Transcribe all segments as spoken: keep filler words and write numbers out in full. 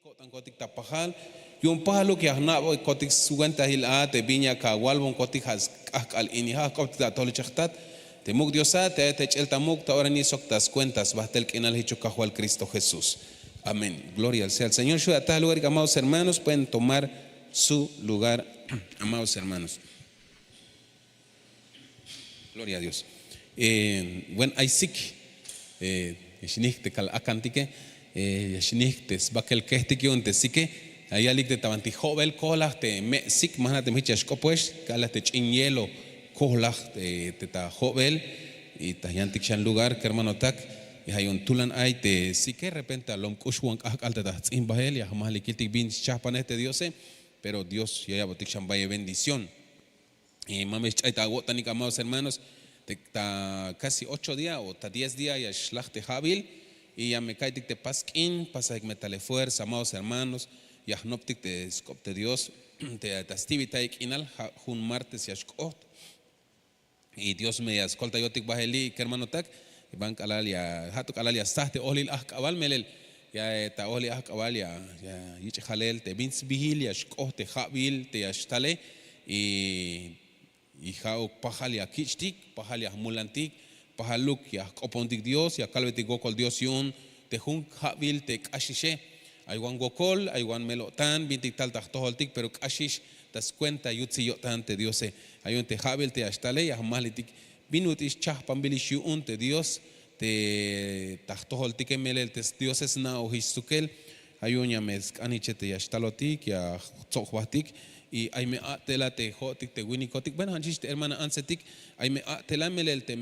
Ko'tankotik ta pajal, yu'un pajaluk ya jna'bekotik swentahil a te bin ya kawalbonkotik ja' sk'ajk'al ini ja' jk'optik ta atojol ichaj jtat. Te muk' Dios a te ay te ch'el ta muk' ta ora ini sok ta skuenta sbajtel k'inal jichuk Kajwal Cristo Jesús. Amén. Gloria al sea el Señor. Xu' ataj lugarik, amados hermanos, pueden tomar su lugar, amados hermanos. Gloria a Dios. Bueno, ay sik, ya xnijk te kal akantike, ya xnijk te sbakel kejtik yu'un te sike. Ya yalik te ta banti jo'bel kojlaj te me' sik, ma jna' teme jich ya xk'opojex, k'alal te ch'in hielo kojlaj te ta jo'bel. Y ta yantik xan lugar kermanotak, y ja' yu'un tulan ay te sike, repente alom k'uxwan k'ajk'al te ta jts'in bajel, ya jmajlikiltik bin schajpanej te Diose. Pero Dios ya ya'botik xan bayel bendición. Ma me xch'ay ta awo'tanik, amados hermanos, te ta casi ocho día o ta diez día ya xlaj te ja'bil. Y ya me ka'iytik te pas k'in, pasajik me ta le fuerza, amados hermanos. Ya jnoptik te sk'op te Dios. Te ta stibitayel k'inal ja' jun martes ya xk'oht. Y Dios me ya skoltayotik bajel li' kermanotak. Ban k'alal ya ja' to k'alal ya staj te ojlil ajk'abal, melel ya ta ojlil ajk'abal ya yich' jalel te bin sbijil ya xk'oht te ja'bil te ya xtale. Y ja'uk pajal ya kich'tik, pajal ya jmulantik, pajaluk ya jk'opontik Dios, ya kalbetik wokol Dios yu'un te jun ja'bil te k'axixe. Ay wan wokol, ay wan mel-o'tan bintik tal ta jtojoltik, pero k'axix ta skuenta yutsil yo'tan te Diose. Ja' yu'un te ja'bil te ya xtale ya jmajlitik bin ut'il schajpanbilix yu'un te Dios te ta jtojoltike, melel te Diose sna'ojix stukel. Ja' yu'un ya me sk'an jiche te ya xtalotik, ya jtsob jbajtik. Y ay me a'tela te jo'tik te winikotik, bueno, ja' nix te hermana antsetik, ay me a'tela, melel te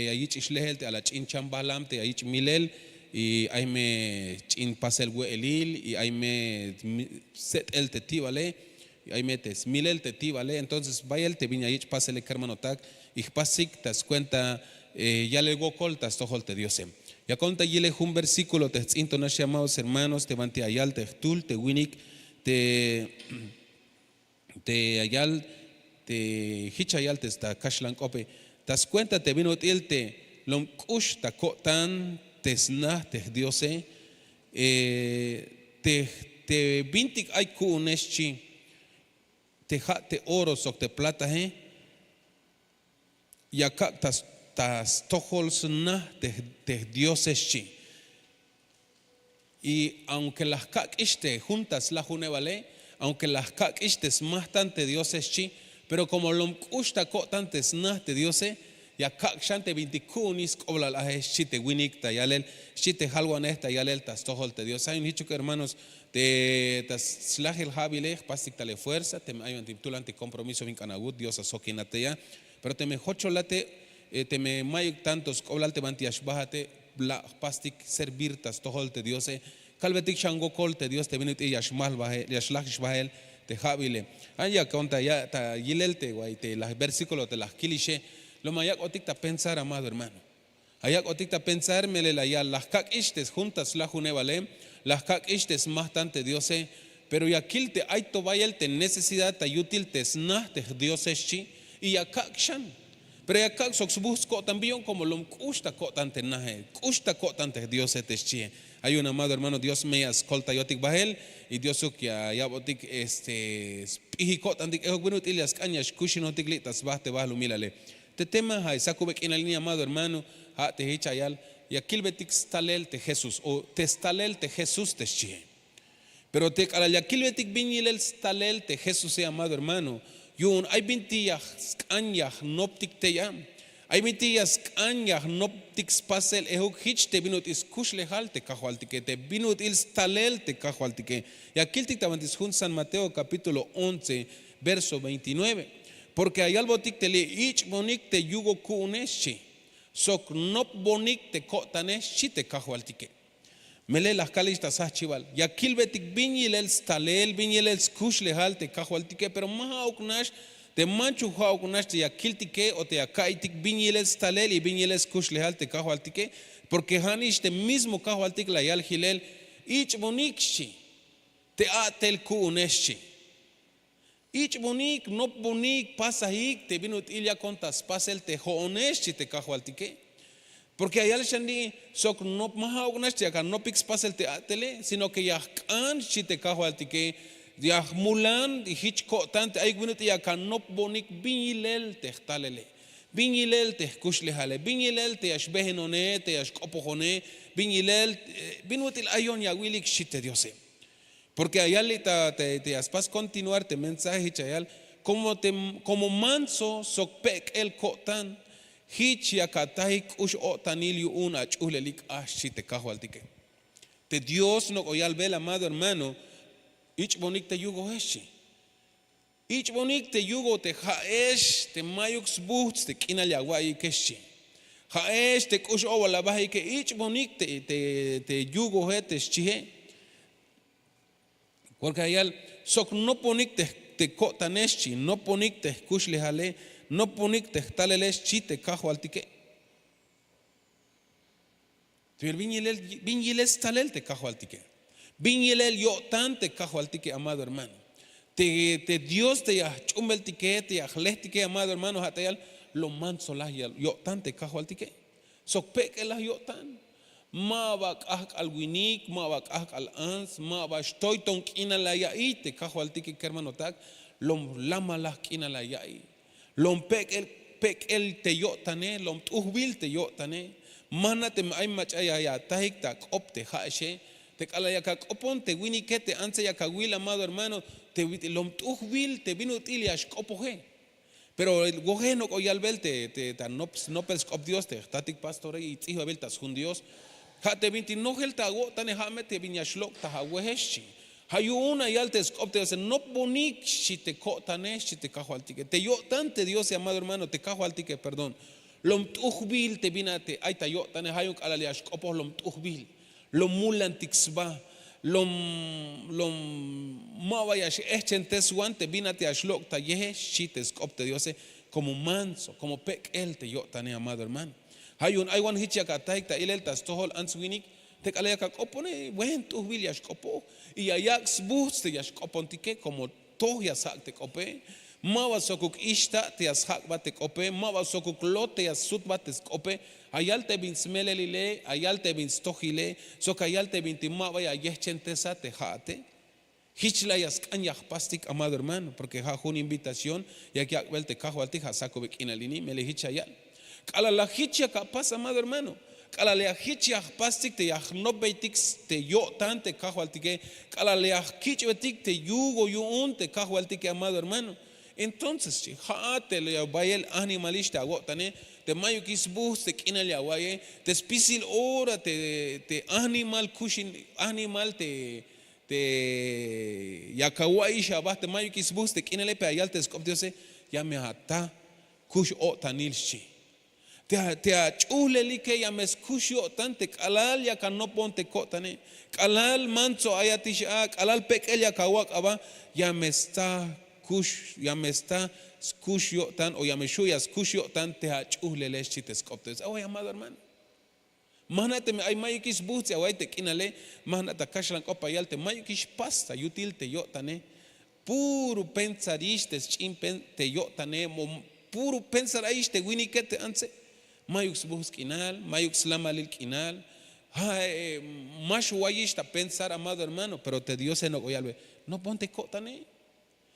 ya yich'ix lejel te ala ch'in chambajlam te ya yich' milel. Y ay me ch'in pasel we'elil, y ay me set'el te tibale, y ay me te smilel te tibale. Entonces bayel te bin ya yich' pasele kermanotak, y jpasik ta skuenta yalel wokol ta stojol te Diose. Yakon ta yilel jun versíkulo te jts'in to naxe, amados hermanos, te banti ya yal te jtul te winik, te te ya yal, te jich ya yal te sta kaxlan k'ope, ta skuenta te bin ut'il te lom k'ux ta ko'tan te sna te jdiose. Te bintik ay ku'une xchi, te ja' te oro sok te platae, ya kak' ta stojol sna te jdiose xchi. Y aunke la jkak'ix te jun ta slajunebale, aunke la jkak'ix te smajtan te diose xchi, pero komo lom k'ux ta ko'tan te sna te diose, ya kak' xan te bintik ku'unix sk'oblal ae xchi te winik ta yalel, xchi te jalwanej ta yalel ta stojol te diose. Ay jun jichuk hermanos, te ta slajel ja'bile jpastik ta le fuerza, teme ay bantik tulan te kompromiso bin k'an awut, dios asokinat te ya. Pero teme jocholate, teme mayuk tanto sk'oblal te banti ya xbajate, la' jpastik servir ta stojol te diose. Kalbetik xan wokol te dios te bin ut'il ya xmajlbajel, ya xlajix bajel te ja'bile. Ay ya konta ya ta yilel te way te laj versíkulo te laj kilixe, loma yak'otik ta pensar amado hermano. Ayak'otik ta pensar melel ayal laj kak'ix te jun ta slajunebale, laj kak'ix te smajtan te diose. Pero ya kil te ay to bayel te necesidad ta yutil te sna te jdiose xchi. Y ya kak' xan. Pero ya kak' sok sbuj sko'tan biyon komo lom k'ux ta ko'tan te nae, k'ux ta ko'tan te jdiose te xchie. Ay un amado hermano dios me ya skoltayotik bajel. Y diosuk ya yabotik este sp'ijik ko'tantik ehuk bin ut'il ya sk'an ya xkuxinotik li' ta sba te balumilale. Te tema ja' sakube k'inal ini amado hermano, ja' te jich ayal ya kilbetik stalel te jesús o te stalel te jesús te xchie. Pero te k'alal ya kilbetik bin yilel stalel te jesuse amado hermano, yu'un ay binti ya sk'an ya jnoptik tey a. Ay binti ya sk'an ya jnoptik spasel ejuk jich te bin ut'il skuxlejal te kajwaltike, te bin ut'il stalel te kajwaltike. Ya kiltik ta banti sjun san mateo kapítulo once, verso veintinueve. Porke ya yalbotik te li' ich'bonik te yugo ku'une xchi, sok nopbonik te ko'tane xchi te kajwaltike. Melel laj kalix ta sjajchibal ya kilbetik bin yilel stalel bin yilel skuxlejal te kajwaltike pero ma ja'uk nax, te manchuk ja'uk nax te ya kiltike o te ya ka'iytik bin yilel stalel y bin yilel skuxlejal te kajwaltike. Porke ja'nix te mismo kajwaltik la yal jilel, ich'bonik xchi, te a'tel ku'une xchi. Ich'bonik nopbonik pasajik te bin ut'il yakon ta spasel te jo'one xchi te kajwaltike. Porke ya yal xan ti' sok nop ma ja'uk nax te yak anopik spasel te a'tele, sino ke ya jk'an xchi te kajwaltike. Ya jmulan y jich ko'tan te ayuk bin ut'il yak anopbonik bin yilel te jtalele, bin yilel te jkuxlejale, bin yilel te ya xbehenone, te ya xk'opojone, bin yilel, bin ut'il ayon ya awilik xchi te diose. Porke ya yal li' ta te ya spas kontinuar te mensaje jich ya yal, komo manso sok pek'el ko'tan, jich yak atajik k'ux-o'tanil yu'un ach'uhlelik a xchi te kajwaltike. Te dios nok'o yalbel amado hermano, ich'bonik te yugohe xchi. Ich'bonik te yugo te ha'ex te mayuk sbuhts te k'inal ya awa'iyike xchi. Ha'ex te k'ux-o'bal abahike, ich'bonik te yugohe te xchihe. Porke ya yal, sok noponik te ko'tane xchi, noponik te jkuxlejale, noponik te jtalele xchi te kajwaltike. Pero bin yilel stalel te kajwaltike, bin yilel yo'tan te kajwaltike amado hermano. Te dios te ya jch'umbeltike te ya jlehtike amado hermano ha ta yal, lo manso la yo'tan te kajwaltike. Sok pek'el la yo'tan. Ma ba k'ahk'al winik, ma ba k'ahk'al ants, ma ba xtoyton k'inal la ya'iy te kajwaltike kermanotak. Lom lamalaj k'inal la ya'iy. Lom pek'el te yo'tane, lom t'ujbil te yo'tane. Ma jna' teme ay mach'a ya atajik ta k'op te ha'exe, te k'alal yak ak'opon te winike te antse yak awil amado hermano, te lom t'ujbil te bin ut'il ya xk'opoje. Pero woje nok'o yalbel te ta nopel sk'op dios te jtatik pastore y tz'ijbabil ta sjun dios. Ha te bintik nojel ta awo'tane ha me te bin ya xlok' ta awehe xchi. Ha yu'un ya yal te sk'op te diose nopbonik xchi te ko'tane xchi te kajwaltike te yo'tan te diose amado hermano te kajwaltike perdón. Lom t'ujbil te bin a te ay ta yo'tane ha yu'un k'alal ya xk'opoj lom t'ujbil, lom mulantik sba, lom lom ma ba ya x'ehchentes wan te bin a te ya xlok' ta yehe xchi te sk'op te diose. Komo manso komo pek'el te yo'tane amado hermano. Ha yu'un ay wan hich yak atajik ta ilel ta stojol ants winik, te k'alal yak ak'opone buen t'ujbil ya xk'opoj. Y ya yak' sbuhts te ya xk'opontike komo toj ya sjak' te k'ope. Ma ba sokuk ixta' te ya sjak' ba te k'ope ma ba sokuk lot te ya sut ba te sk'ope. Ha yal te bin smelelile, ha yal te bin stojile, sok ha yal te bintik ma ba ya yehchentesa te ha'ate. Hich la ya sk'an ya jpastik amado hermano porke ha jun invitación yak yak'bel te kajwaltik ha sakube k'inal ini melel hich ya yal. K'alal la hich yak apas amado hermano, k'alal la hich ya jpastik te ya jnopbeytik te yo'tan te kajwaltike, k'alal la jkich'betik te yugo yu'un te kajwaltike amado hermano. Entonces xchi ha'at te la ya bayel animalix te awo'tane, te mayukix sbuhts te k'inal ya awa'iye, te spisil ora te animal kuxin animal te te yak awa'ix aba te mayukix sbuhts te k'inale pero ya yal te sk'op diose, ya me ata kux-o'tanil xchi. Te ach'uhlelike ya me skux yo'tan te k'alal yak anopon te ko'tane. K'alal manso ayatix a k'alal pek'el yak awak' aba, ya me sta kux ya me sta skux yo'tan o ya me xhu' ya skux yo'tan te ach'uhlele xchi te sk'op te diose away amado hermano. Ma jna' teme ay mayukix sbuhts ya away te k'inale, ma jna' ta kaxlan k'op ya yal te mayukix pas ta yutil te yo'tane. Puro pensarix te sch'in te yo'tane, puro pensar ayix te winike te antse. Mayuk sbuhts k'inal, mayuk slamalil k'inal. Ma xwayix ta pensar amado hermano pero te diose nok'o yalbe, nopon te ko'tane.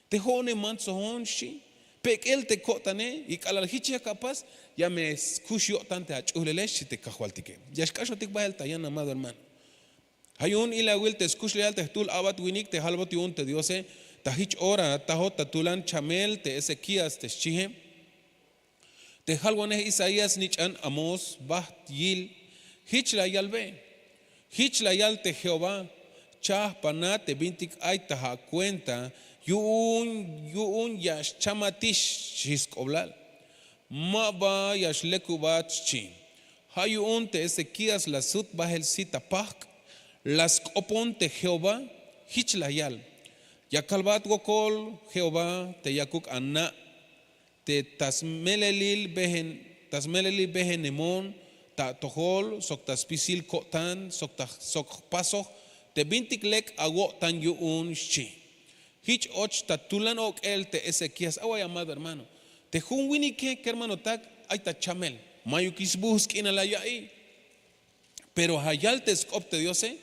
Te ho'one mantsohon xchi. Pek'el te ko'tane y k'alal hich yak apas, ya me skux yo'tan te ach'uhlele xchi te kajwaltike. Ya xk'axotik bahel ta yan amado hermano. Ha yu'un ilawil te skuxlejal te jtuhl a'bat winik te halbot yu'un te diose. Ta hich ora atajot ta tulan chamel te ezekías te xchihe. Te jalwanej isaías nich'an amós baht yil. Hich la yalbe, hich la yal te jehová, chahpan a te bintik ay ta akuenta yu'un yu'un ya xchamatix. Xchi sk'oblal, ma ba ya xlekubat xchi. Ha yu'un te ezekías la sut bahel sit apahk', la sk'opon te jehová. Hich la yal, ya kalbat wokol jehová te yakuk ana' te ta smelelil behenemon, ta atojol sok ta spisil ko'tan sok jpasoj te bintik lek awo'tan yu'un xchi. Hich och ta tulan ok'el te ezekías away amado hermano, te jun winike kermanotak, ay ta chamel, mayukix sbuhts k'inal la ya'iy. Pero ja' yal te sk'op te diose,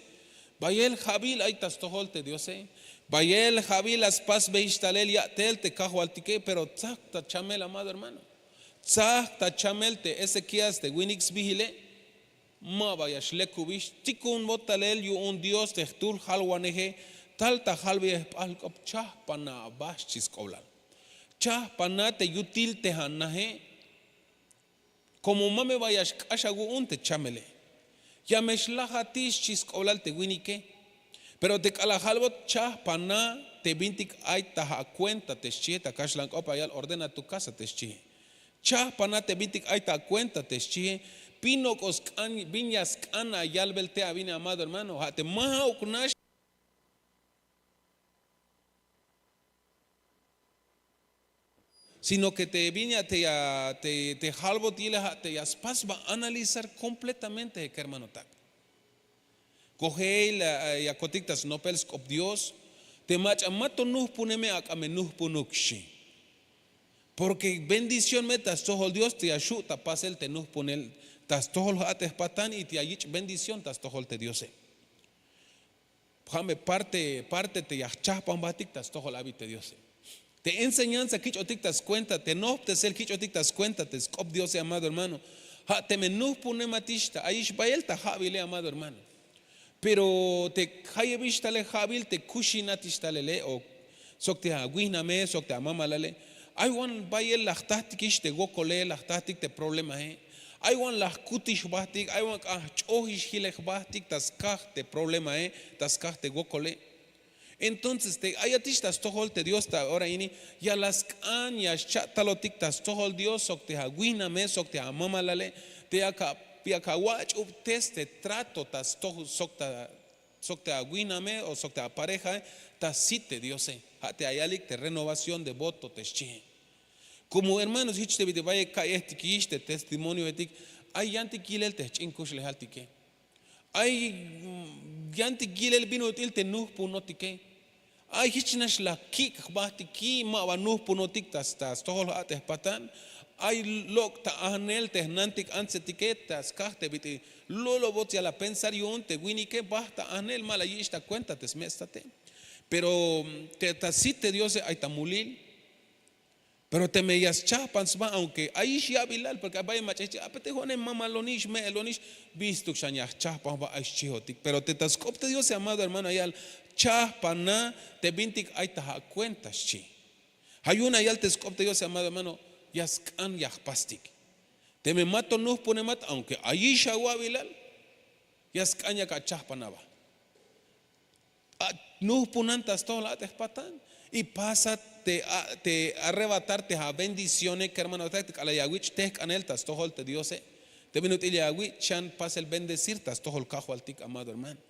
bayel ja'bil ay ta stojol te diose. Bayel ja'bil la spasbejix talel ya'tel te kajwaltike, pero tsajk ta chamel, amado hermano. Tsajk ta chamel te ezekías te winik sbijile. Ma ba ya xlekubix, tsikun bot talel yu'un dios te jtul jalwaneje. Tal ta jalbeyej jp'ajlk'op, chajpana aba xchi sk'oblal. Chajpana te yutil te ja' naje. Komo ma me ba ya xk'ax awu'un te chamele, ya me xlajatix xchi sk'oblal te winike. Pero te k'alal jalbot, chajpana te bintik ay ta akuenta te xchie, ta kaxlan k'op ayal ordena tu kasa te xchie. Chajpana te bintik ay ta akuenta te xchie. Bin ok'o sk'an, bin ya sk'an ayalbel te awine, amado hermano, ja' te ma ja'uk nax. Sino ke te bin ya te ya te jalbot yile ja' te ya spas ba analizar kompletamente, kermanotak. Kojel ya kotik ta snopel sk'op dios, te mach'a ma to nujpuneme ak'a me nujpunuk xchi. Porke bendición me ta stojol dios te ya xu' ta pasel te nujpunel ta stojol ja' te jpatan y te ya yich' bendición ta stojol te diose. Ja' me parte parte te ya jchajpan jbatik ta stojol abi te diose. Te enseñanza kich'otik ta skuenta te nojptesel kich'otik ta skuenta te sk'op diose, amado hermano. Ja' teme nujpunematix ta ayix bayel ta ja'bile, amado hermano. Pero te jayebix tale ja'bil te kuxinatix talele o sok te awijname sok te amamalale, ay wan bayel la jtajtikix te wokole, la jtajtik te problemae. Ay wan la jkutix jbahtik, ay wan k'an jch'ojix jilej jbahtik ta skaj te problemae, ta skaj te wokole. Entonces te ayatix ta stojol te dios ta ora ini, ya la sk'an ya xcha'talotik ta stojol dios sok te awihname sok te amamalale, te yak awach'ubtes te trato ta stojol sok ta sok te awihname o sok te aparejae, ta sit te diose. Ja' te ayalik te renovación de voto te xchihe. Komo hermanos, hich te bit'il bayel ka'yejtikix te testimoniohetik, ay yantik yilel te jch'in kuxlejaltike. Ay yantik yilel bin ut'il te nujpunotike. Ay hich nax la kik' jbahtik ki' ma ba nujpunotik ta stojol ja' te jpatan. Ay lok' ta ajnel te jnantik antsetike ta skaj te bit'il lolobots ya la pensar yu'un te winike, baht ta ajnel, ma la yich' ta kuenta te sme'state. Pero ta sit te diose ay ta mulil. Pero teme ya schahpan sba aunke ayix ya'bilal porke ay bayel mach'a jich ape te jo'one mamalonix me'elonix, bistuk xan ya jchahpan jba ay xchihotik. Pero te ta sk'op te diose amado hermano ayal, chahpana te bintik ay ta akuenta xchi. Ja' yu'un ayal te sk'op te diose amado hermano, ya sk'an ya jpastik. Teme ma to nuhpunemat aunke ayix awa'bilal, ya sk'an yak achahpan aba. Nuhpunan ta stojol a' te jpatan y pasa te arrebatar te abendiciones kermanotak te k'alal ya awich' tehk'anel ta stojol te diose. Te bin ut'il ya awich' xan pasel bendecir ta stojol kajwaltik amado hermano.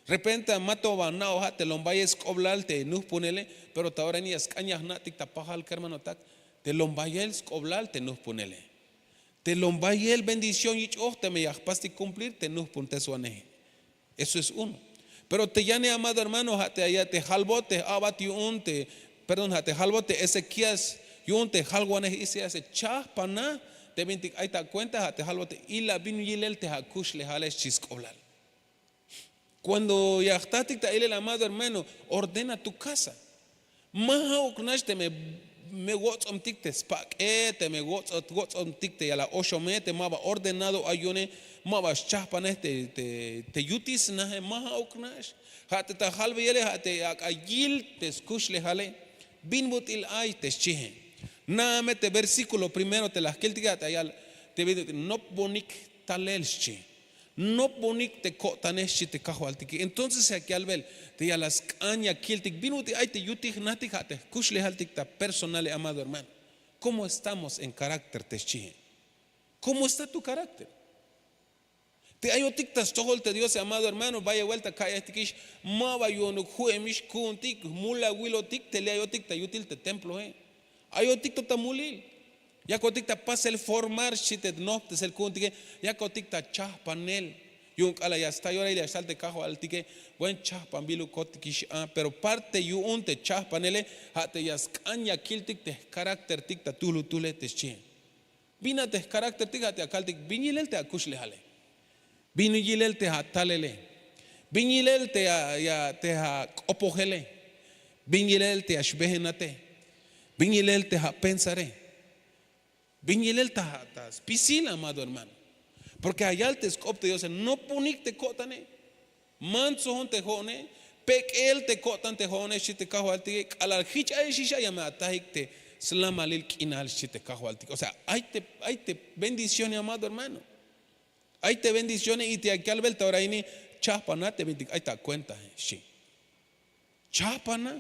Repente ma to ba ana'oj a' te lom bayel sk'oblal te nuhpunele, pero ta ora ini ya sk'an ya jna'tik ta pajal kermanotak te lom bayel sk'oblal te nuhpunele. Te lom bayel bendición yich'oj teme ya jpastik kumplir te nuhpunteswaneje. Eso es uno. Pero te yane amado hermano ja' te aya te jalbot te a'bat yu'un te perdón ja' te jalbot te ezekías yu'un te jalwanej isaíase chahpana te bintik ay ta akuenta ja' te jalbot te ila bin yilel te akuxlejale xchi sk'oblal. Kuando ya jtahtik ta ilel amado hermano, ordena tu kasa. Ma ja'uk nax teme me wotz'omtik te spak'e teme wotz'omtik te ya la oxome te ma ba ordenado ay yu'une, ma ba xchahpanej te yutil snaje ma ja'uk nax. Ja' te ta jalbeyele ja' te ak'a yil te skuxlejale. Bin but'il ay te xchihe? Na'a me te versíkulo primero te la jkiltike ja' te ayal te bin ut'il nopbonik talel xchi. Nopbonik te ko'tanej xchi te kajwaltike entonces yak yalbel te ya la sk'an ya kiltik bin ut'il ay te yutil jnajtik ja' te jkuxlejaltik ta personale amado hermano. Kómo estamos en karákter te xchihe? Kómo está tu karákter? Te ayotik ta stojol te diose amado hermano bayel buelta ka'yejtikix, ma ba yu'unuk ju'emix ku'untik jmulawilotik te li' ayotik ta yutil te templohe. Ayotik to ta mulil. Yakotik ta pasel formar xchi te nohptesel ku'untike. Yakotik ta chahpanel. Yu'un k'alal ya sta yorahil ya xtal te kajwaltike, buen chahpanbilukotikix a pero parte yu'un te chahpanele, ja' te ya sk'an ya kiltik te jkaraktertik ta tuhlutuhle te xchihe. Bin a te jkaraktertik ja' te ya kaltik bin yilel te akuxlejale. Bin yilel te atalele? Bin yilel te ak'opojele? Bin yilel te axbehenate? Bin yilel te apensare? Bin yilel ta spisil, amado hermano? Porke ayal te sk'op te diose noponik te ko'tane. Mantsojon te jo'one. Pek'el te ko'tan te jo'one xchi te kajwaltike. K'alal jich ayexixa ya me atajik te slamalil k'inal xchi te kajwaltike. O sea, ay te bendición, amado hermano. Ay te bendición y te ya kalbel ta ora ini. Chajpana te bintik ay ta kuenta xchi. Chajpana.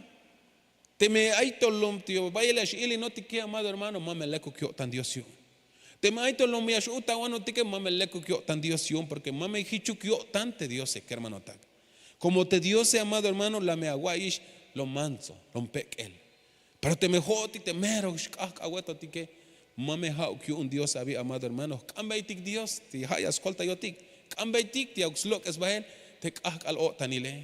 Teme ay to lom te bayel ya x'ilinotike, amado hermano, ma me lekuk yo'tan Dios yu'un. Teme ay to lom ya x'utawanotike, ma me lekuk yo'tan Dios yu'un, porke ma me jichuk yo'tan te diose kermanotak. Komo te diose, amado hermano, la me awa'iyix lom mantso, lom pek'el. Pero teme jo'otik te mero xk'ajk'awetotike, ma me ja'uk yu'un Dios abi, amado hermano. Jk'anbeytik Dios te ja' ya skoltayotik. Jk'anbeytik te ya ukslok'es bahel te k'ajk'al-o'tanile,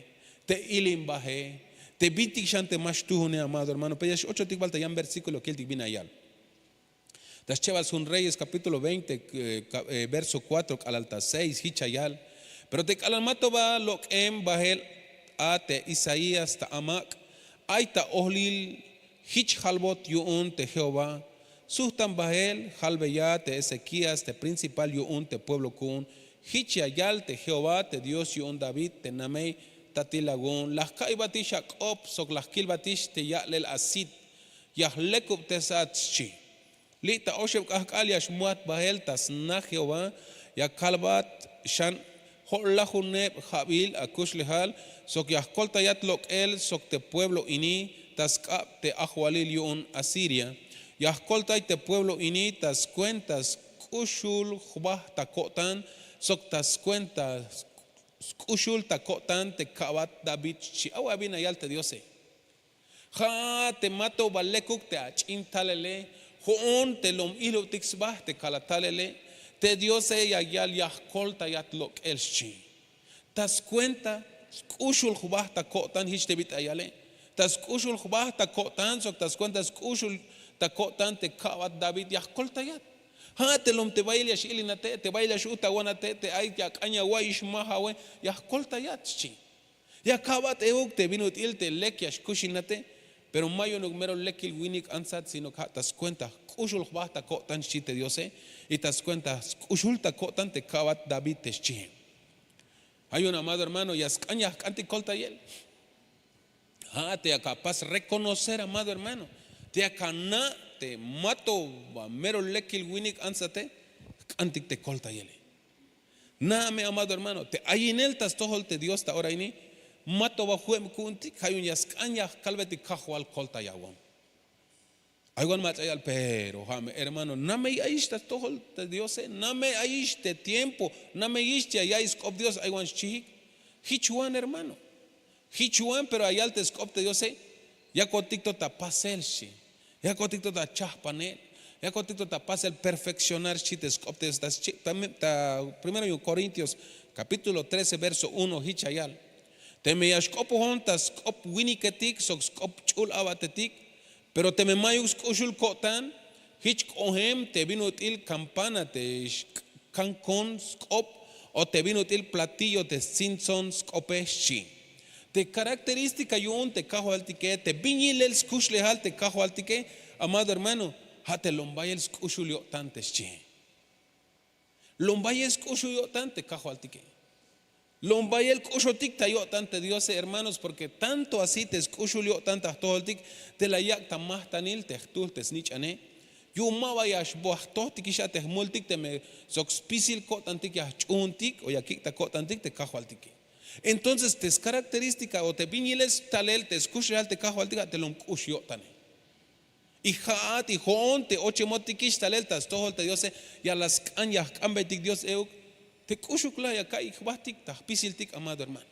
te ilimbahe, te bintik xan te ma xtujune, amado hermano. Pero ya x'ochotik bal ta yan versíkulo kiltik bin ayal. Ta schebal sjun reyes kapítulo veinte, verso kuatro k'alal ta seis jich ayal. Pero te k'alal mato ba lok'em bahel a te isaías ta amak', ay ta ohlil jich jalbot yu'un te jehová. Sujtan bahel jalbeya te ezekías te principal yu'un te pueblo ku'un. Jich ya yal te jehová te dios yu'un david te namey tatil awu'un, la jka'iybatix ak'op sok la jkilbatix te ya'lel asit. Ya jlekubtesat xchi. Li' ta oxeb k'ajk'al ya xmuhat bahel ta sna jehová. Ya kalbat xan jo'lajuneb jabil akuxlejal, sok ya jkoltayat lok'el sok te pueblo ini ta sk'ab te ajwalil yu'un asiria. Ya jkoltay te pueblo ini ta skuenta sk'uxul jba ta ko'tan, sok ta skuenta sk'uxul ta ko'tan te ka'bat david xchi. Aw abin ayal te diose. Ja' te mato ba lekuk te ach'in talele. Jo'on te lom ihlubtik sba te kala talele. Te diose ya yal ya jkoltayat lok'el xchi. Ta skuenta sk'uxul jba ta ko'tan jich te bit'il ayale. Ta sk'uxul jba ta ko'tan sok ta skuenta sk'uxul ta ko'tan te ka'bat david ya jkoltayat. Ja' te lom te bayel ya x'ilinate, te bayel ya x'utawanate, te ay ya ak'an ya awa'iyix majawe, ya jkoltayat xchi. Ya ka'bat euk te bin ut'il te lek ya xkuxinate. Pero ma yu'unuk mero lekil winik antsat sino ke ja' ta skuenta jk'uxul jba ta ko'tan xchi te diose. Y ta skuenta sk'uxul ta ko'tan te ka'bat david te xchihe. Ja' yu'un amado hermano ya sk'an ya jk'antik koltayel. Ja' te yak apas reconocer amado hermano, te yak ana' te mato ba mero lekil winik antsate, jk'antik te koltayele. Na'a me amado hermano te ayinel ta stojol te dios ta ora ini. Mato ba ju'eb ku'untik ja' yu'un ya sk'an ya jkalbetik kajwal koltayawon. Ay wan mach'a yal pero ja' me hermano namey ayix ta stojol te diose, namey ayix te tiempo, nameyix ya ya'iy sk'op dios ay wan xchihik. Jich wan hermano. Jich wan pero ayal te sk'op te diose. Yakotik to ta pasel xchi. Yakotik to ta chajpanel. Yakotik to ta pasel perfekcionar xchi te sk'op te diose ta primero yu'un korintios kapítulo trece verso uno jich ya yal. Teme ya xk'opojon ta sk'op winiketik sok sk'op ch'ul a'batetik, pero teme mayuk sk'uxul ko'tan, jich k'ohem te bin ut'il kampana te xkankon sk'op, o te bin ut'il platillo te stsintzon sk'ope xchi. Te karakterístika yu'un te kajwaltike te bin yilel skuxlejal te kajwaltike, amado hermano, ja' te lom bayel sk'uxul yo'tan te xchi. Lom bayel sk'uxul yo'tan te kajwaltike. Lom bayel k'uxotik ta yo'tan te diose hermanos porke tanto así te sk'uxul yo'tan ta jtojoltik, te la yak' ta majtanil te jtuhl te snich'ane. Yu'un ma ba ya xbo ya jtojtikix a te jmultik teme sok spisil ko'tantik ya jch'uhuntik o ya kik' ta ko'tantik te kajwaltike. Entonces te skarakterístika o te bin yilel stalel te skuxlejal te kajwaltik a te lom k'ux yo'tane. Y ja'at y jo'on te ochemotikix talel ta stojol te diose, ya la sk'an ya jk'anbeytik dios euk. Te k'uxuk la ya ka'iyik jbahtik ta jpisiltik amado hermano.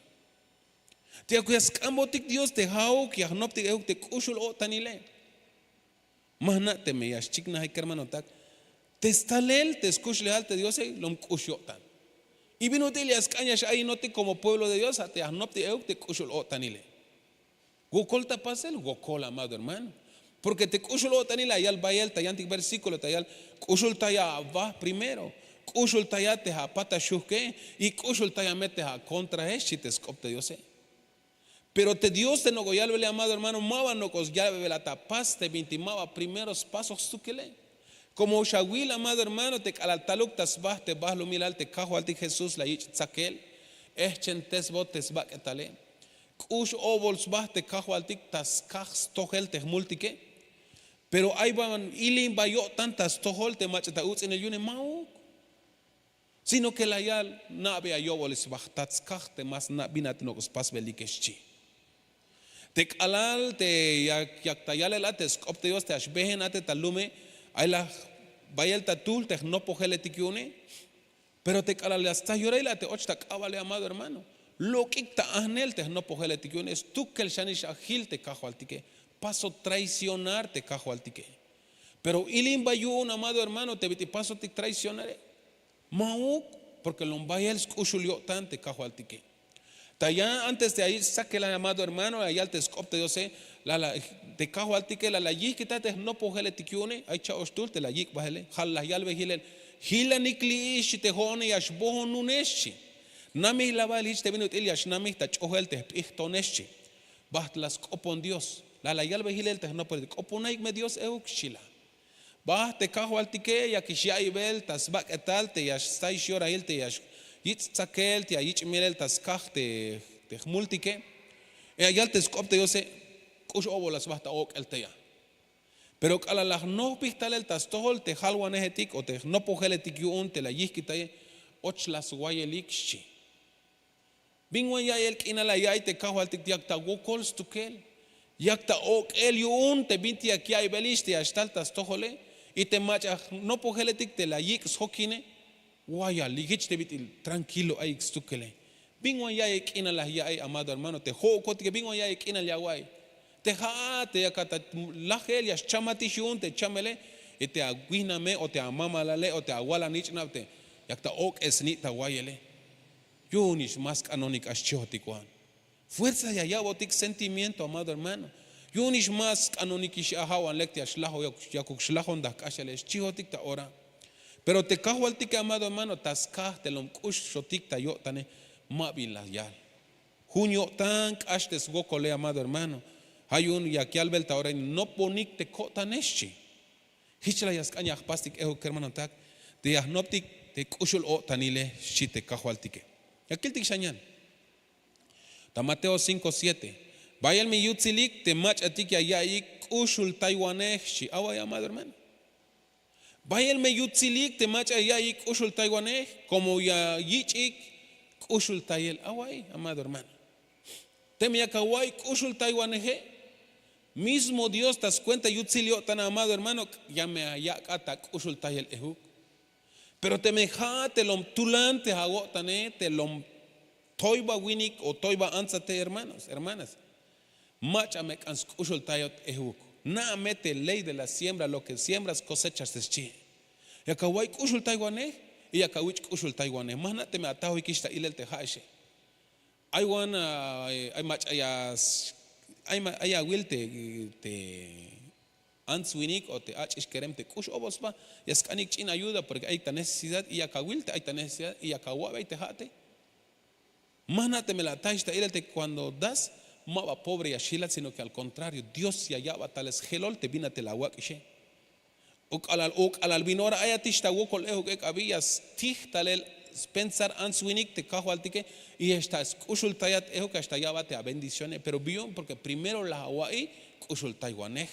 Te ya sk'anbotik dios te ja'uk ya jnoptik euk te k'uxul-o'tanile. Ma jna' teme ya xchiknajik kermanotak, te stalel te skuxlejal te diose lom k'ux yo'tan. Y bin ut'il ya sk'an ya x'ayinotik komo pueblo de dios a te ya jnoptik euk te k'uxul-o'tanile. Wokol ta pasel wokol amado hermano. Porke te k'uxul-o'tanil la yal bayel ta yantik versíkulo ta yal, k'uxultaya aba primero. K'uxultaya te apat ta xujke, y k'uxultaya me te akontrae, xchi te sk'op te diose. Pero te dios te nok'o yalbele amado hermano, ma ba nok'o yalbebel a ta pas te bintik ma ba primeros pasos stukele. Komo xawil amado hermano te k'alal taluk ta sba te balumilal te kajwaltik jesús la yich' tzakel, ehchentesbot te sbak'etale. K'ux obol sba te kajwaltik ta skaj stojel te jmultike. Pero ay ban ilimba yo'tan ta stojol te mach'a ta utz'inel yu'une ma'uk. Sino ke la yal, na'be ayobol sba jtat skaj te ma sna' bin a te nok'o spasbelike xchi. Te k'alal te yak ta yalel a te sk'op te dios te ya xbehen a te ta lume, ay la bayel ta tuhl te jnopojeletik yu'une. Pero te k'alal ya sta yorahil a te och ta k'abale amado hermano, lok'ik ta ajnel te jnopojeletik yu'une stukel xanix a jil te kajwaltike. Paso traicionar te kajwaltike. Pero ilimba yu'un amado hermano te bit'il pasotik traicionare. Ma'uk. Porke lom bayel sk'uxul yo'tan te kajwaltike. Ta ya antes te ayich' sakel amado hermano ayal te sk'op te diose, la la te kajwaltike la la yijkita te jnopojeletik yu'une ay cha'oxtul te la yik' bahele ja' la yalbe jilel. Jilanik li'i xchi te jo'one ya xbohonune xchi. Namij la bael jich te bin ut'il ya xnamij ta ch'ojel te jp'ijtone xchi. Baht la sk'opon dios la la yalbe jilel te jnopojeletik k'oponaik me dios euk xchi la. Baht te kajwaltike yakix ya'iybe ta sbak'etal te ya xstayix yorahil te ya xyich' tzakel te ya yich' melel ta skaj te jmultike. Ya yal te sk'op te diose, k'ux obol la sba ta ok'el teya. Pero k'alal la jnojpij talel ta stojol te jalwanejetik o te jnopojeletik yu'un te la yijkitaye, och la swayelik xchi. Bin wan ya'iyel k'inal la ya'iy te kajwaltik yak ta wokol stukel, yak ta ok'el yu'un te bintik yak ya'iybelik te ya xtal ta stojole. Y te mach'a jnopojeletik te la yik' sjokine, wayalik jich te bit'il, trankilo ayik stukele. Bin wan ya'iyel k'inal la ya'iy amado hermano te jo'okotike bin wan ya'iyel k'inal ya awa'iy. Te ja'a te yak ata lajel ya xchamatix yu'un te chamele, y te awihname o te amamalale o te awal anich'nab te yak ta ok'esni ta wayele. Yu'unix ma sk'anonik a xchihotik wan. Fuerza ya ya'botik sentimiento amado hermano. Yu'unix ma sk'anonikix a ja' wan lek te ya xlajo, yakuk xlajon ta jk'axele xchihotik ta ora. Pero te kajwaltike amado hermano ta skaj te lom k'uxotik ta yo'tane, ma bin la yal. Jun yo'tan k'ax te swokole amado hermano. Ja' yu'un yak yalbel ta ora in noponik te ko'tane xchi. Jich la ya sk'an ya jpastik ejuk kermanotak, te ya jnoptik te k'uxul-o'tanile xchi te kajwaltike. Ya kiltik xan yan ta mateo cinko siete. Bayel me yutsilik te mach'atik ya ya'iyik k'uxultaywanej xchi away amado hermano. Bayel me yutsilik te mach'a ya ya'iyik k'uxultaywanej, komo ya yich'ik k'uxultayel away amado hermano. Teme yak awa'iy k'uxultaywaneje, mismo dios ta skuenta yutsil yo'tan amado hermano, ya me ayak'at ta k'uxultayel ejuk. Pero teme ja'at te lom tulan te awo'tane te lom toyba winik o toyba antsa te hermanos hermanas, mach'a me k'an sk'uxultayot ejuk. Na'a me te ley de la siembra lo ke siembras kosechas te xchi. Yak awa'iy k'uxultaywanej, y yak awich' k'uxultaywanej ma jna' teme atajwikix ta ilel te ja'exe. Ay wan ay mach'a ya ay awil te ants winik o te ach'ix kerem te k'ux obol sba, ya sk'anik ch'in ayuda porke ayik ta necesidad y yak awil te ay ta necesidad y yak awa'bey te ja'ate. Ma jna' teme la atajix ta ilel te kuando das, ma ba pobre ya xjilat sino ke al kontrario dios ya ya'bat talel sjelol te bin a te la awak'ixe. O k'alal o k'alal bin ora ayatix ta wokol ehuk ek' abi ya stij talel spensar ants winik te kajwaltike, y ya xta sk'uxultayat ehuk ya xta ya'bat te abendicione pero bi yu'un porke primero la awa'iy k'uxultaywanej.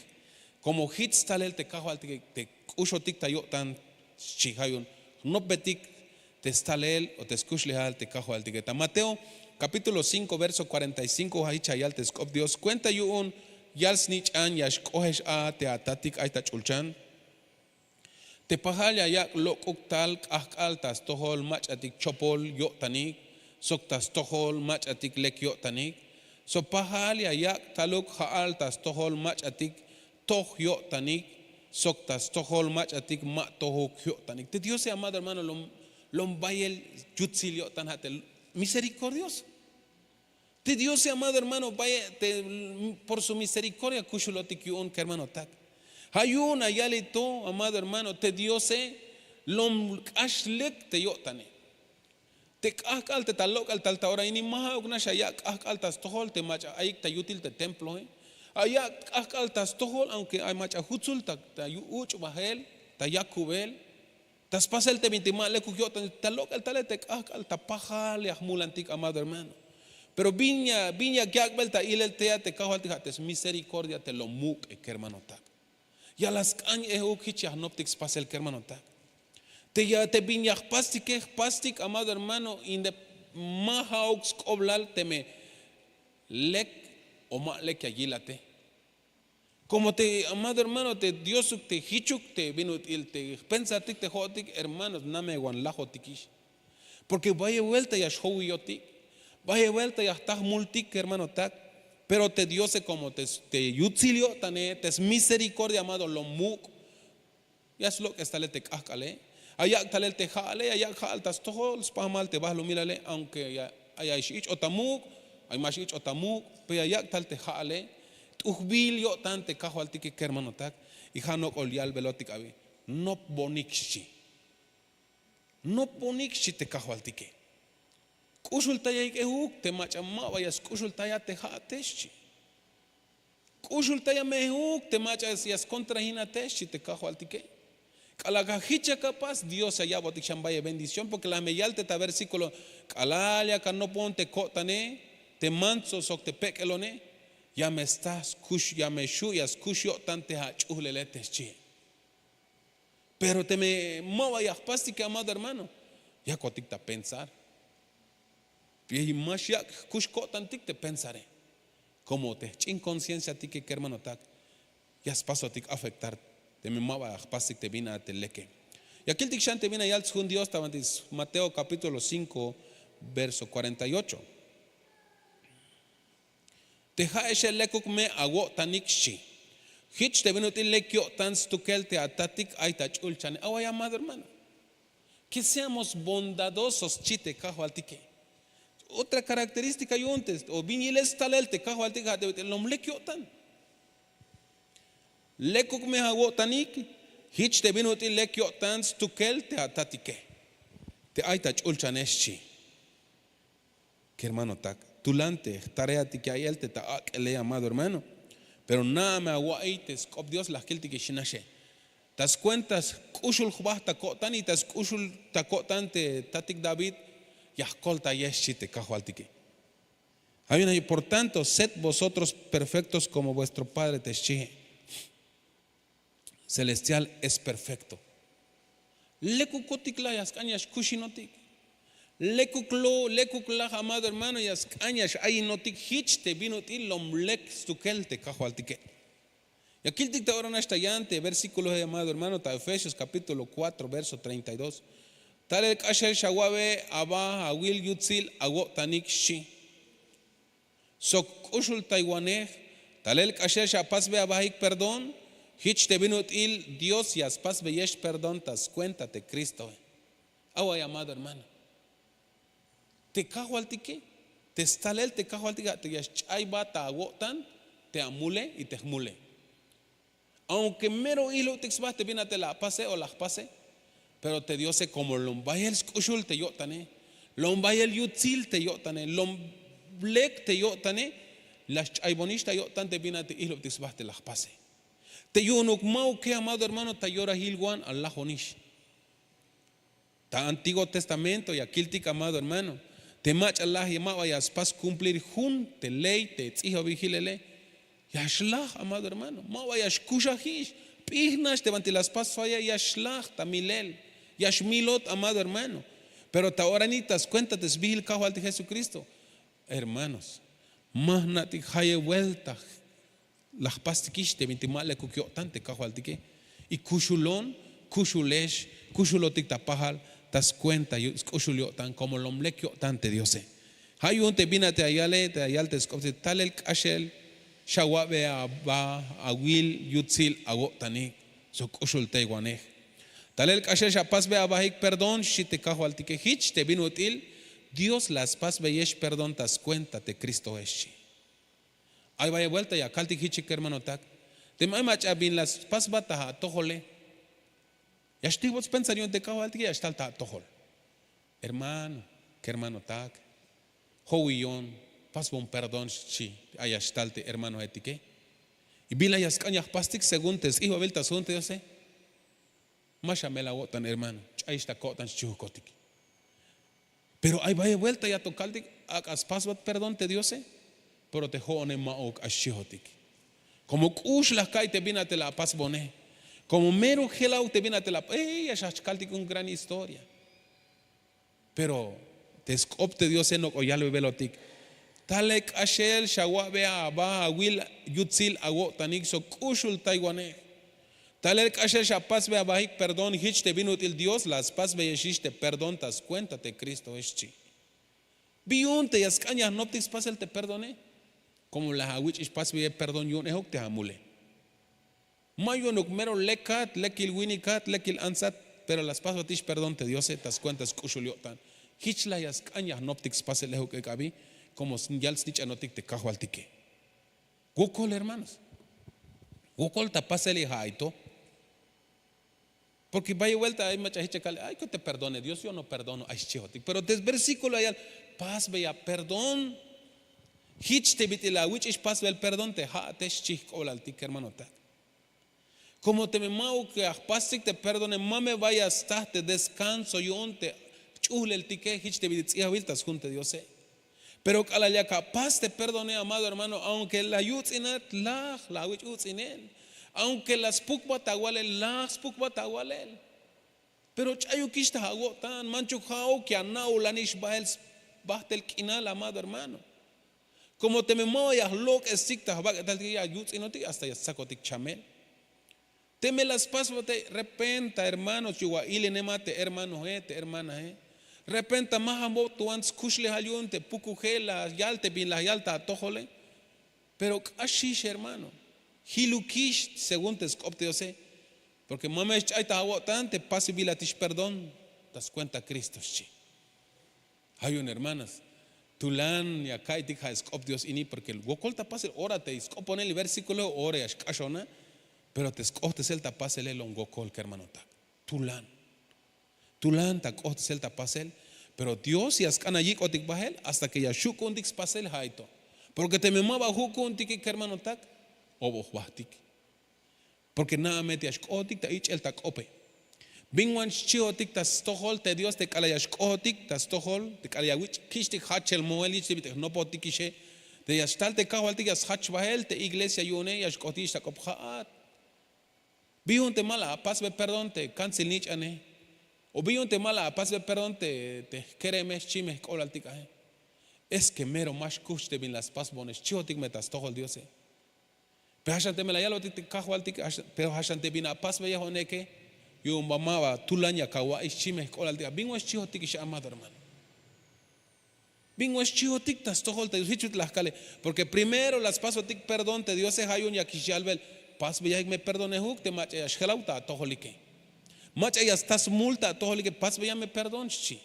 Komo jich stalel te kajwaltike te k'uxotik ta yo'tan, xchi ja' yu'un jnopbetik te stalel o te skuxlejal te kajwaltike ta mateo kapítulo cinko verso kuarenta y cinko ja' jich ya yal te sk'op dios kuenta yu'un yal snich'an ya xk'ojex a te atatik ay ta ch'ulchan. Te pajal ya yak' lok'uk tal k'ajk'al ta stojol mach'atik chopol yo'tanik sok ta stojol mach'atik lek yo'tanik. Sok pajal ya yak' taluk ja'al ta stojol mach'atik toj yo'tanik sok ta stojol mach'atik ma tojuk yo'tanik te diose amado hermano, lom bayel yutsil yo'tan ja' te miserikordioso. Te diose amado hermano bayel te por su miserikordia kuxulotik yu'un kermanotak. Ja' yu'un ayalito amado hermano te diose Lom k'ax lek te yo'tane. Te k'ahk'al te ta lok'el tal ta ora ini ma ha'uk nax ayak' k'ahk'al ta stojol te mach'a ayik ta yutil te temploe. Ayak' k'ahk'al ta stojol aunke ay mach'a jutsul ta yu' uch' bahel, ta yakubel, ta spasel te bintik ma lekuk yo'tan ta lok'el tale te k'ahk'al ta pajal ya jmulantik amado hermano. Pero bin ya bin yak yak'bel ta ilel te ya te kajwaltik ha' te smiserikordia te lom muk'e kermanotak. Ya la sk'an ehuk hich ya jnoptik spasel kermanotak. Te ya te bin ya jpastike jpastik amado hermano inde ma ha'uk sk'oblal teme lek o ma lek ya yilate. Komo te amado hermano te diosuk te hichuk te bin ut'il te jpensartik te ho'otik hermanos namewan lajotikix. Porke bayel buelta ya xjowiyotik, bayel buelta ya jta jmultik kermanotak. Pero te diose komo te yutsil yo'tane te smiserikordia amado lom muk'. Ya slok'es talel te k'ahk'ale, ayak' talel te ha'ale ayak' ha'al ta stojol spahmal te bahlumilale aunke ay ay x'ich'ot ta muk', ay ma x'ich'ot ta muk', pero ayak' tal te ha'ale. T'ujbil yo'tan te kajwaltike kermanotak. Y ha nok'ol yalbelotik abi, nopbonik xchi. Nopbonik xchi te kajwaltike. K'uxultayahik ehuk te mach'a ma ba ya sk'uxultaya te ha'ate xchi. K'uxultaya me ehuk te mach'a ya skontrajinate xchi te kajwaltike. K'alal ka hich ya kapas dios ya ya'botik xan bayel bendición porke la me yal te ta versíkulo, k'alal ya ka nopon te ko'tane, te mantso sok te pek'elone, ya me sta skux ya me xhu' ya skux yo'tan te ach'uhlele te xchi. Pero teme ma ba ya jpastike amado hermano, yakotik ta pensar. Pero ma xyak' jkux ko'tantik te pensare. Komo te jch'in koncienciatike kermanotak, ya spasotik afektar teme ma ba ya jpastik te bin a te leke. Ya kiltik xan te bin a yal tsjun dios ta bantik mateo kapítulo cinko, verso kuarenta y ocho. Te ha'exe lekuk me awo'tanik xchi. Hich te bin ut'il lek yo'tan stukel te atatik ay ta ch'ulchane awa llamado hermano. Ke seamos bondadosos xchi te kajwaltike. Otra karakterístika yu'un te o bin yilel stalel te kajwaltike ha' te ut'il lom lek yo'tan. Lekuk me awo'tanik. Hich te bin ut'il lek yo'tan stukel te atatike, te ay ta ch'ulchane xchi. Kermanotak, tulan te jtareatik ya'iyel te ta ak'ele llamado hermano. Pero na'a me awa'iy te sk'op dios la jkiltikix naxe. Ta skuenta sk'uxul jba ta ko'tan y ta sk'uxul ta ko'tan te tatik david, ya jkoltayex xchi te kajwaltike. Ay una por tanto sed vosotros perfektos komo vuestro padre te xchihe celestial es perfekto. Lekukotik laj ya sk'an ya xkuxinotik. Lekuk lo lekuk laj amado hermano ya sk'an ya x'ayinotik hich te bin ut'il lom lek stukel te kajwaltike. Ya kiltik ta ora nax ta yan te versíkulohe amado hermano ta efesios kapítulo kuatro verso treinta y dos. Talel k'axel xawa'be aba awil yutsil awo'tanik xchi. Sok k'uxultaywanej, talel k'axel xapasbe abahik perdón. Hich te bin ut'il dios ya spasbeyex perdón ta skuenta te kristoe. Awa llamado hermano, te kajwaltike, te stalel te kajwaltike ha' te ya sch'aybat ta awo'tan te amule y te jmule. Aunke mero ihlubtik sba te bin a te la apase o la jpase, pero te diose komo lom bayel sk'uxul te yo'tane, lom bayel yutsil te yo'tane, lom lek te yo'tane, la sch'aybonix ta yo'tan te bin a te ihlubtik sba te la jpase. Te yu'unuk ma'uke amado hermano ta yorahil wan alajonix. Ta antiguo testamento ya kiltik amado hermano, te mach'a laj ma ba ya spas kumplir jun te ley te tz'ijobil hilele, ya xlaj amado hermano, ma ba ya xkuxajix. P'ij nax te banti la spas falla ya xlaj ta milel, ya xmilot amado hermano. Pero ta ora ini ta skuenta te sbihil kajwaltik jesukristo, hermanos, ma jna'tik jayeb buelta la jpastikix te bintik ma lekuk yo'tan te kajwaltike. Y kuxulon, kuxulex, kuxulotik ta pajal ta skuenta sk'uxul yo'tan komo lom lek yo'tan te diose. Ha yu'un te bin a te ayale te ayal te sk'op te talel k'axel xawa'be aba awil yutsil awo'tanik sok k'uxultaywanej. Talel k'axel xapasbe abahik perdón xchi te kajwaltike hich te bin ut'il dios la spasbeyex perdón ta skuenta te kristoe xchi. Ay bayel buelta ya kaltik hich kermanotak, teme ay mach'a bin la spasbat ta atojole, Ya xtijbot spensar yu'un te kajwaltike, ya xtal ta atojol. Hermano, kermanotak, jowiyon, pasbon perdón xchi. Ay ya xtal te hermanojetike. Y bila ya sk'an ya jpastik según te stz'ijbabil ta sjun te diose. Ma xamel awo'tan hermano, ch'ayix ta ko'tan xchihokotik. Pero ay bayel buelta ya to kaltik, ak'a spasbat perdón te diose, pero te jo'one ma'uk a xchihotik. Komo k'ux la ka'iy te bin a te la apasbone, komo mero jelaw te bin a te la, ya xach kaltik un gran historia. Pero te sk'op te diose nok'o yalbebelotik. Talel k'axel xawa'be aba awil yutsil awo'tanik sok k'uxultaywanej. Talel k'axel xapasbe abahik perdón, jich te bin ut'il dios la spasbeyexix te perdón ta skuenta te kristoe xchi. Bi yu'un te ya sk'an ya jnoptik spasel te perdone? Komo la awich'ix pasbeyel perdón yu'un ehuk te amule. Ma yu'unuk mero lekat, lekil winikat, lekil antsat, pero la spasbatix perdón te diose ta skuenta sk'uxul yo'tan. Jich la ya sk'an ya jnoptik spasel ehuk ek' abi, komo yal snich'anotik te kajwaltike. Wokol hermanos, wokol ta pasel y ja' ay to. Porke bayel buelta ay mach'a jich ya kal ay ko te perdone dios, yo no perdono, ay xchihotik. Pero te versíkulo ayal, pasbeya perdón. Jich te bit'il awich'ix pasbel perdón te ja' te xchi jk'olaltik hermanotak. Komo teme ma'uk ya jpastik te perdone ma me ba ya sta te deskanso yu'un te jch'uhleltike jich te bit'il ts'ijabil ta sjun te diose. Pero k'alal yak apas te perdone amado hermano, aunke la yuts'inat laj la awich' uts'inel. Aunke la spukbat awalel laj spukbat awalel. Pero ch'ayukix ta awo'tan manchuk ja'uk ya na'ulanix bahel sbahtel k'inal amado hermano. Komo teme ma ba ya jlok'esik ta jbak'etaltik ya yuts'inotik hasta ya stsakotik chamel. Teme la spasbate repenta hermanos yu'un wa ilenemat te hermanoe te hermanae. Repenta ma jambob tuan skuxlejal yu'un te pukujel la yal te bin la yal ta atojole. Pero k'axix hermano, jilukix según te sk'op te diose. Porke ma me xch'ay ta awo'tan te pasbilatix perdón ta skuenta kristo xchi. Ja' yu'un hermanas, tulan ya ka'iytik ja' sk'op dios ini porke wokol ta pasel ora te sk'oponel versíkulo ora ya xk'axona. Pero te sk'ohtesel ta pasele lom wokol kermanotak. Tulan, tulan ta k'ohtesel ta pasel. Pero dios ya sk'an ayik'otik bahel hasta ke ya xju' ku'untik spasel ja' ay to. Porke teme ma ba ju' ku'untike kermanotak, obo jbahtik. Porke na'a me te ya xk'ohotik ta ich'el ta k'ope. Bin wan xchihotik ta stojol te dios te k'alal ya xk'ohotik ta stojol te k'alal ya wich' kich'tik jachel mohel yich te bit'il jnopotikixe. Te ya xtal te kajwaltik ya sjach bahel te iglesia yu'une ya xk'ohotikix ta k'op ja'at. Bi yu'un te ma la apasbe perdón te kantsil nich'ane? O bi yu'un te ma la apasbe perdón te jkereme xchi me jk'olaltik ae? Es ke mero ma xkuhch te bin la spasbone xchihotik me ta stojol diose. Pero ja' xan teme la yalbotik te kajwaltik, pero ja' xan te bin apasbeyejon eke, yu'un ba ma ba tulan ya kawa'ix xchi me jk'olaltik a bin wan xchihotikix amado hermano. Bin wan xchihotik ta stojol te dios jich bit'il la jkale. Porke primero la spasbotik perdón te diose ja' yu'un yakix yalbel, pasbeyajik me perdonejuk te mach'a ya xjelaw ta atojolike. Mach'a ya sta smul ta atojolike pasbeya me perdón xchi.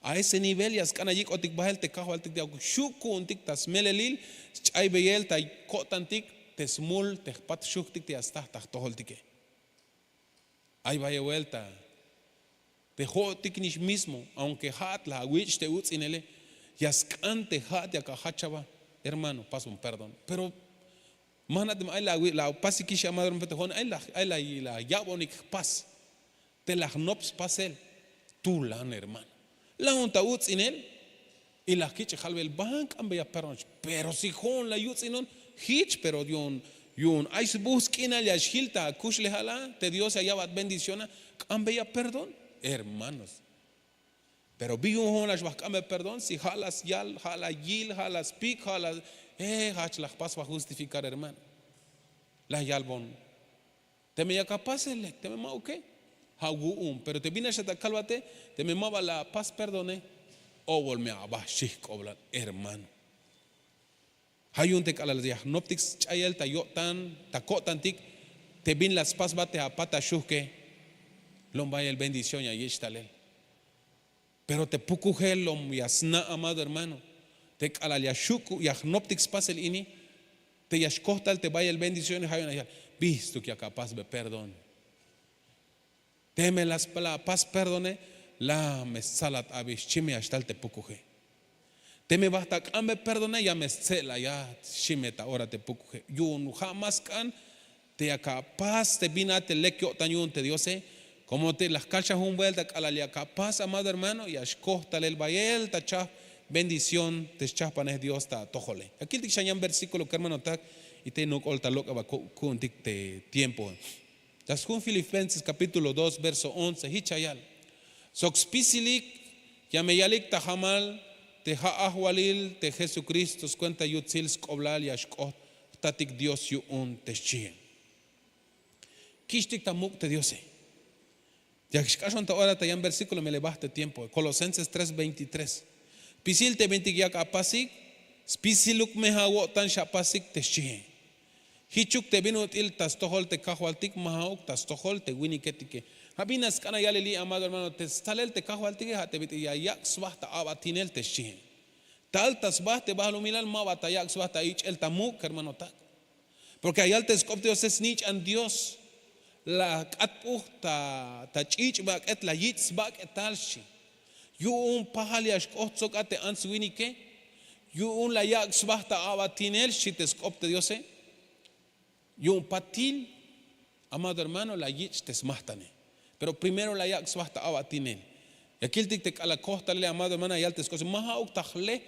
A ese nivel ya sk'an ayik'otik bahel te kajwaltik te akuk xju' ku'untik ta smelelil sch'aybeyel ta ko'tantik te smul te jpat xujtik te ya sta ta jtojoltike. Ay bayel buelta te jo'otik nix mismo aunke ja'at la awich' te uts'inele, ya sk'an te ja'at yak ajach aba. Hermano, pasbon perdón. Pero ma jna' teme ay la apasikix amado hermano te jo'one ay la ya'bonik jpas te la jnop spasel. Tulan hermano, lajun ta uts'inel y la jkich'ej albel ban k'ambeya perdón. Pero si jo'on la yuts'inon jich pero yu'un ay sbuj sk'inal ya xjil ta akuxlejal a te dios ya ya'bat bendición a, k'ambeya perdón. Hermanos, pero bi yu'un jo'on la xbaj k'ambel perdón si ja' la syal ja' la yil ja' la spik ja' la jach la jpas ba justifikar hermano. La yalbon teme yak apasel lek teme ma'uke, ja' wu'un pero te bin nax a ta kalbate, teme ma ba la apas perdone, obol me aba xchi jk'oblal hermano. Ja' yu'un te k'alal ya jnoptik sch'ayel ta yo'tan ta ko'tantik te bin la spasbat te apat ta xujke, lom bayel bendición ya yich' talel. Pero te pukujel lom ya sna' amado hermano, te k'alal ya xju' ya jnoptik spasel ini, te ya xkoj tal te bayel bendición ja' yu'un ya yal, bistuk yak apasbe perdón. Teme la spas perdone, la me stsalat abi xchime ya xtal te pukuje. Teme bajt ak'ambe perdone, ya me stse'laya xchime ta ora te pukuje. Yu'un ja' más k'an te yak apas te bin a te lek yo'tan yu'un te diose. Komo te la jkal xan jun buelta k'alal yak apas, amado hermano, ya xkoj talel bayel ta chajp bendición te schajpanej dios ta atojole. Ya kiltik xan yan versíkulo kermanotak, y te nok'ol ta lok'ab aku'untik te tiempo. Ta sjun filipenses kapítulo dos verso once, hich ya yal sok spisilik ya me yalik ta jamal te ja' ajwalil te jesukristo skuenta yutsil sk'oblal ya xk'oht jtatik dios yu'un te xchihe. Kich'tik ta muk' te diose. Ya xk'axon ta ora ta yan versíkulo me le bajt te tiempo kolosenses tres veintitrés. Spisil te bintik yak apasik, spisiluk me awo'tan xapasik te xchihe. Hichuk te bin ut'il ta stojol te kajwaltik ma ha'uk ta stojol te winiketike. Ha bin a sk'an ya yaleli amado hermano te stalel te kajwaltike ha te bit'il ya yak' sba ta a'batinel te xchihe. Tal ta sba te bahlumilal ma ba ta yak' sba ta ich'el ta muk' kermanotak. Porke ya yal te sk'op te diose snich'an dios, la k'at p'uj ta ch'ich' bak'et la yich' sbak'etal xchi. Yu'un pajal ya xk'oht sok a te ants winike. Yu'un la yak' sba ta a'batinel xchi te sk'op te diose. Yu'un patil, amado hermano, la yich' te smajtane. Pero primero la yak' sba ta a'batinel. Ya kiltik te k'alal koj talel amado hermano ya yal te sk'op ma ha'uk ta jle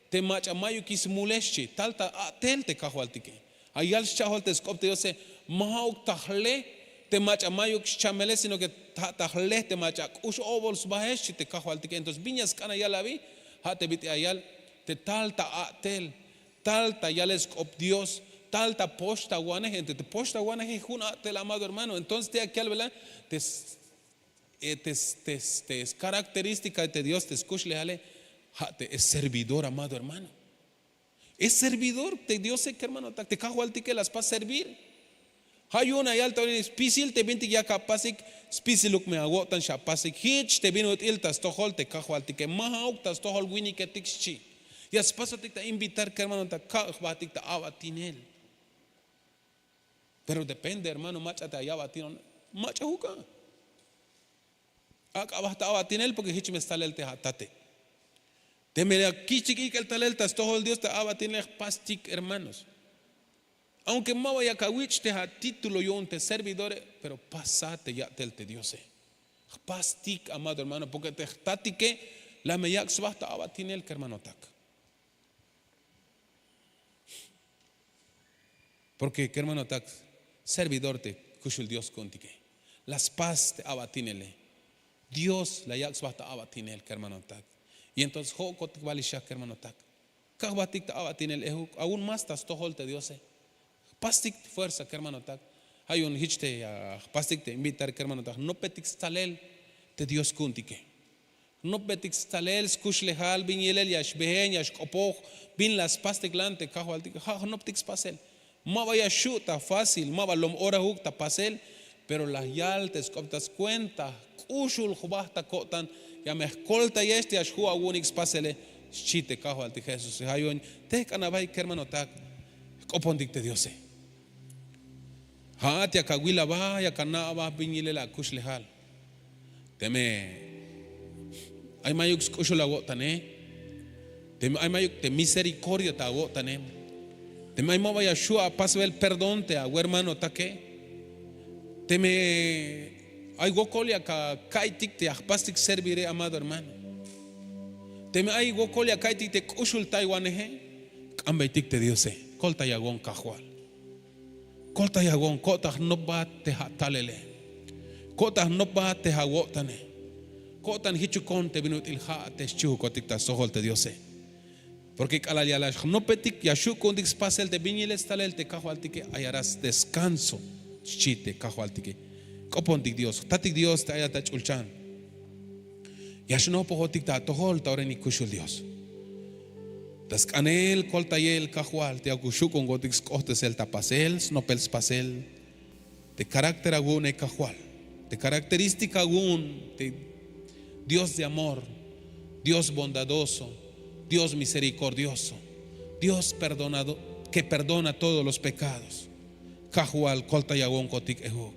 te mach'a mayukix smule xchi tal ta a'tel te kajwaltike. Ya yal scha'jol te sk'op te diose, ma ha'uk ta jle te mach'a mayuk xchamele sino ke ha' ta jle te mach'a k'ux obol sbahe xchi te kajwaltike. Entonces bin ya sk'an ya yal abi, ha' te bit'il ya yal te tal ta a'tel, tal ta yalel sk'op dios, tal ta pox ta wanej. Entonces te pox ta waneje jun a'tel amado hermano. Entonces te ya kal bela te te skarakterístika te dios te skuxlejale, ha' te es servidor amado hermano. Es servidor te diose kermanotak te kajwaltike la spas servir. Ha yu'un ya yal ta ora ini spisil te bintik yak apasik, spisiluk me awo'tan xapasik hich te bin ut'il ta stojol te kajwaltike ma ha'uk ta stojol winiketik xchi. Ya spasotik ta invitar kermanotak ka' jbahtik ta a'batinel. Pero depende hermano mach'a te aya'batinel, mach'a juk'a. Ak'a ba ta a'batinel porke hich me stalel te atate. Teme la kich'tik ik'el talel ta stojol dios ta a'batinel jpastik hermanos. Aunke ma ba yak awich' te atitulo yu'un te servidore, pero pasa te ya'tel te diose. Jpastik amado hermano porke te jtatike la me yak' sba ta a'batinel kermanotak. Porke kermanotak, servidor te kuxul dios ku'untike. La spas te a'batinele. Dios la yak' sba ta a'batinel kermanotak. Y entonces ho'kotik bal ixak kermanotak, ka jbahtik ta a'batinel ehuk aun más ta stojol te diose. Jpastik fuerza kermanotak. Ha yu'un hich te ya jpastik te invitar kermanotak jnopetik stalel te dios ku'untike. Jnopbetik stalel skuxlejal bin yilel ya xbehen ya xk'opoj bin la spastik lan te kajwaltik ha jnoptik spasel. Ma ba ya xu' ta fácil ma ba lom ora juk ta pasel. Pero la yal te sk'op ta skuenta k'uxul jba ta ko'tan ya me jkoltayex te ya xju' awu'unik spasele. Xchi te kajwaltik jesús ha yu'un tejk'an abahik kermanotak. Jk'opontik te diose. Ha'at yak awil aba yak ana' aba bin yilel akuxlejal. Teme ay mayuk sk'uxul awo'tane, teme ay mayuk te miserikordia ta awo'tane, teme ay ma ba ya xu' apasbel perdón te awermanotake, teme ay wokol yak aka'iytik te ya jpastik servire amado hermano, teme ay wokol ya ka'iytik te k'uxultaywaneje, k'ambeytik te diose. Koltayawon kajwal. Koltayawon ko'tan jnopbat te ja' talele. Ko'tan jnopbat te ja' wo'tane. Ko'tan jichukon te bin ut'il ja' te xchihukotik ta stojol te diose. Porke k'alal ya la jnopetik ya xu' ku'untik spasel te bin yilel stalel te kajwaltike ayaras deskanso. Xchi te kajwaltike. K'opontik dios jtatik dios te ayat ta ch'ulchan. Ya xnopojotik ta atojol ta ora ini kuxul dios. Ta sk'anel koltayel kajwal te ya kuxu' ku'unkotik sk'ohtesel ta pasel snopel spasel. Te karakter awu'une kajwal, te karakterístika awu'un te dios de amor, dios bondadoso, dios miserikordioso, dios ke perdona todos los pekados. Kajwal koltayawonkotik ejuk.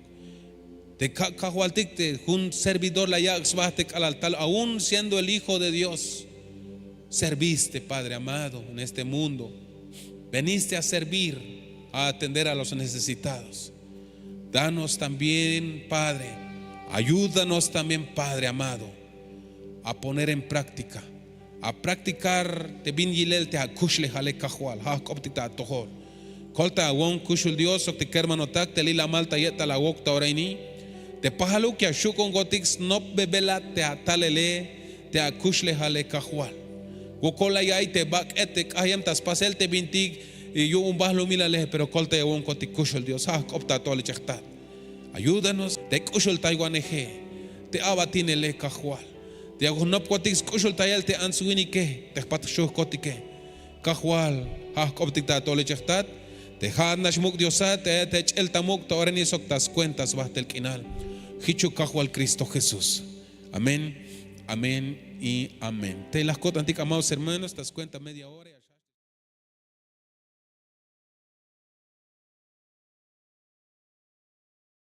Te kak' kajwaltik te jun servidor la yak' sba te k'alal tal aun siendo el hijo de Dios, serviste, Padre amado, en este mundo. Veniste a servir, a atender a los necesitados. Danos también, Padre, ayúdanos también, Padre amado, a poner en práctica, a practicar te bin yilel te akuxlejale, Kajwal. Ja' jk'optik ta atojol. Koltay awon kuxul Dios sok te kermanotak te lilamal ta ye'tal awok ta ora ini. Te pajaluk ya xuk'unkotik snopbebelat te atalele, te akuxlejale, Kajwal. Wokol la ya'iy te bak'et te k'ajyem ta spasel te bintik yu'un balumilale, pero koltay awonkotik kuxul Dios. Ja' jk'op ta atojol ich jtat. Ayúdanos te k'uxultaywaneje, te a'batinele, Kajwal. Te ya jnopkotik sk'uxultayel te ants winike te jpax xujkotike. Kajwal, ja' jk'optik ta atojol ich jtat. Te ja'at nax muk' Diosat, te ayat te ch'el ta muk' ta ora ini sok ta skuenta sbajtel k'inal. Jichuk Kajwal Cristo Jesús. Amén, amén y amén. Tey la jko'tantik, amados hermanos, ta skuenta media hora.